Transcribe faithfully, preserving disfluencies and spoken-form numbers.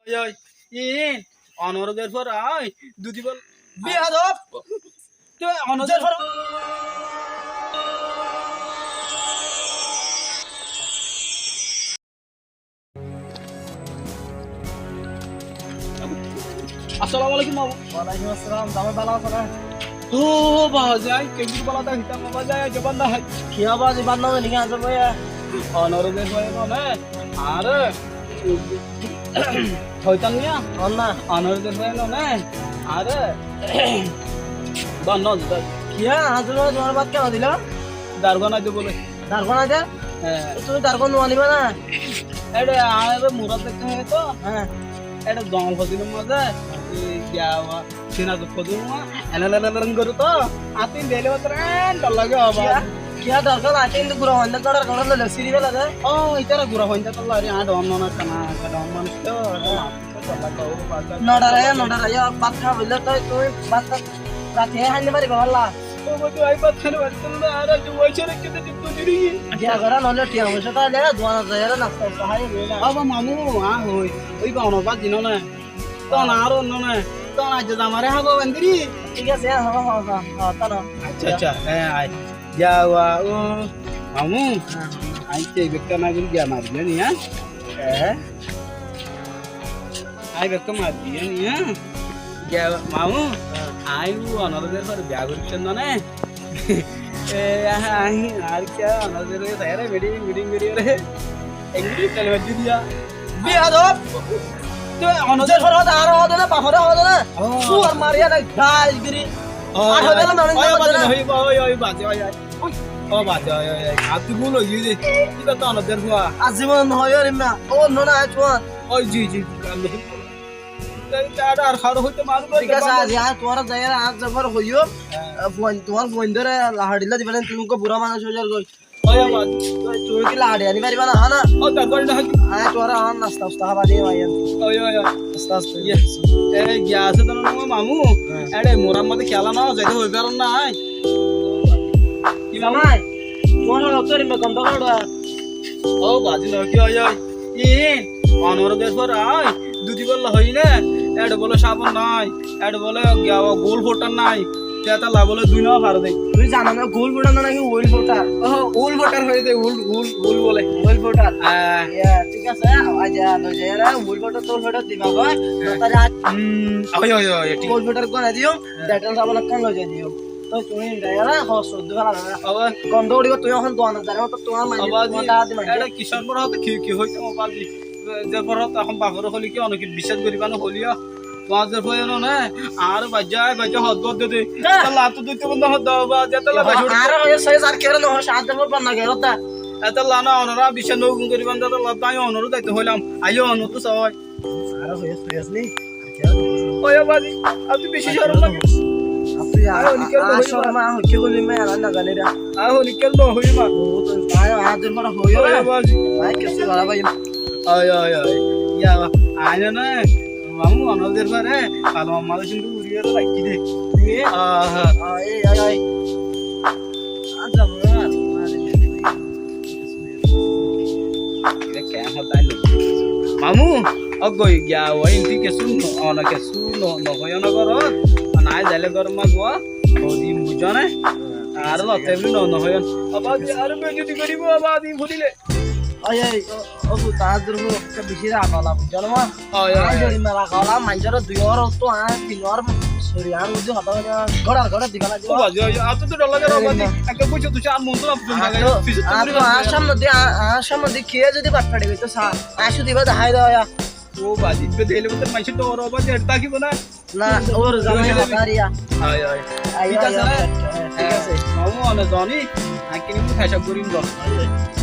Ói, ói, iín onorder fora, ói, dudi bol. Biyadob! Tui onorder fora. Assalamu alaikum, babu. Walaikum assalam, zamai bála asó né? Ó, bazai, kengóri bála táito, bazai, aijja bála hái. Kiyá bazai, bála hái niki, aijja bála? Onorder fora, né? Are, hoitam niya? Onna. Onorder fora, né? Are, bála hái. Kiyá, aijja bála, tuáñra bát kiyá no dila? Dargua nai de bóle. Dargua nai de? Hé. Tuñí dargua no aniba na? Ére, añáre murad dekká hé to. Hé. Ére, zongol fozilor mazé, e, giya, wa, sina duk fozil ma, elelelelel goré to. Añáttu dile mottor, e, dor lage, o baba. Kiyá, kiyá dor gán, añáttu gura hoinda dor gán lole siri bela de. Ó, itara gura hoinda dor lage, añár dor no na, kana, kana manúc to. No dhoraiyo, no dhoraiyo, bát há boille to tuñí bát há, rati hái no fariba, bála. Ó bái, tuñí bát hái no fariba na, ar aijja uaisá raikké de, tuñí diri. Giya gorá noóile tiañ foicá táile, duanot zaiyóre nasta usta hái óibo na. Ó bái, mamu, añí hoi, ói bá onor bát dino na. Tóna ar onno na. Tóna aijja zamare hába bandiri. Thík asé, há, há, há, há, tóna. Accá, accá, hé, ai. Giya wa, ó, mamu. Há. Añí te bekká na gori giya mari loni, há? Hé? Añí bekká mari diyé ni, há? Giya, mamu, añí bú onorder fore biya gorí féllam né? E, añí, añí ar kiyá onorder fore saiyóre meeting, meeting gorí re. Engiri kali mari diya. Biyadob! Tui onorder fore hoó de, añáre hoó de na, bafore hoó de na. Ó. Suar mari ana gai giri. Ó, ar hoó de na, ó, mani ó, hoó de na. Ó, ó, bade, ó, ó. Ó, bade, ó, ó, ó. Añáttu búl ói giyé de. Íba to onorder fua. Ar zibon no hoiyó rimma. Ó, no na, añí tuáñr. Ói, ji, ji, ji, ar no. Ar, ar, ar hoito manúc. Thík asé, aijja añí tuáñra zaiyóre, añár zafar hoiyó. Hé. E, fuain, tuáñr fuaindóre lahari dilla diba na, tuñí uggwá bura manúc ói zargói. Ói, ói, ói. Tuñí ki lahari ani fariba na, há na? Ó, dargua no hái. Añí tuáñra añár nasta usta hába diyum aiyón. Ói, ói, ói. Asta, asta. Iye. E, giya asé to na, mamu. Hé. Ére, murar mazé kiyá no, zaite hoi faron na, ai. Ki zamai? Tuáñra otto rimba gom dóro. Ó, bazi no, ki ói, ói? Iín, onorder fore, ói, dudi bolla hoiyí né, ére bóle sabon nái, ére bóle giya gul fouder nái, te étalla bóle dui no fare de. Tui zano né, gul fouder no naki oil fouder? Ó, oil fouder hoiyé de, oil, oil, oil bóle. Oil fouder? Há. Iye, thík asé, aijja loi zaiyóre, oil fouder, toil fouder diba goi, há. Tare aij. Hm, ói, ói, ói, thík. Oil fouder goi no diyo, há. Dettol sabon ekkán loi zai diyo. Toi tuñí indiyára hos soddu fela na. Abar gondo uçíbo, tuñí ehón duanot zaiba, to tuáñr mani, abar tuáñr ji, dadi mani. Eçé kisor boro hotá ki, ki hoitam abar ji? Ze boro hotá ehón bafore hoile ki, one ki biswas goriba no hoile, tuáñr ze foiyan ne, añáre baijja, baijja hot bot de de. Za. Eta lato dute bondo hot da ba, zeta la baijja. Añáre hoye soi sar kere no hoye, sar de bot na gero da. Eta la na onora biswas no goriba, eta la da onora daito hoilam. Ayo onor to soi. Añáre hoiyós, hoiyós ni? Ói, ó bazi, añáttu beci corom lage. Añáttu ya, añí honikka, añí no hoiyum, corom, añí honikka gori ma, añí no zani re. Añí honikka no hoiyum, ma. Ó, to, añí, añí tor fara hoiyó, ói, na? Ó bazi. Añí kessú hoiyó na, bazi. Ói, ói, ói. Iya, ba, añí na, mamu, onor tor fara, kalo mamu, sintu gori aro rakí de. Ki? Aha. Ói, ói, ói. Añár zama, añár. Mamu, ó goi giya, ó inti kessú no, ono kessú no, no hoiyo no goro. Nai zaile goro ma gua, ó din bujone. Ar lote bili no, no hoiyo. Abadi, ar bejoti goribo, abadi fudile. Ói, ói, ó, ó, bu taájjur bu, ekka beci rag ola, bujjo né, ma? Ói, ói, ói. Añí zodi na rag ola, maincóre dui or ottu, añí tin or sori, añí udi hotá hoile, górar górar diba lage. Ó bazi, ói, añáttu to dor lage, ó bazi. Ekka buijjo, tui añár mon to na buijjo, añáttu, añáttu, añár samne di, añár samne di kiyé zodi bat fari goitto sa, añí cúde iba dahái do ya. Ó bazi, iba dehile bóle maincór dor, ó bazi, eçe tákibo na. Na, ór zamai hotá riya. Ói, ói. Ayo, thík asé, ayo, na? Thík asé. Mamu, one zoni, añí kintu fecaf gorim do.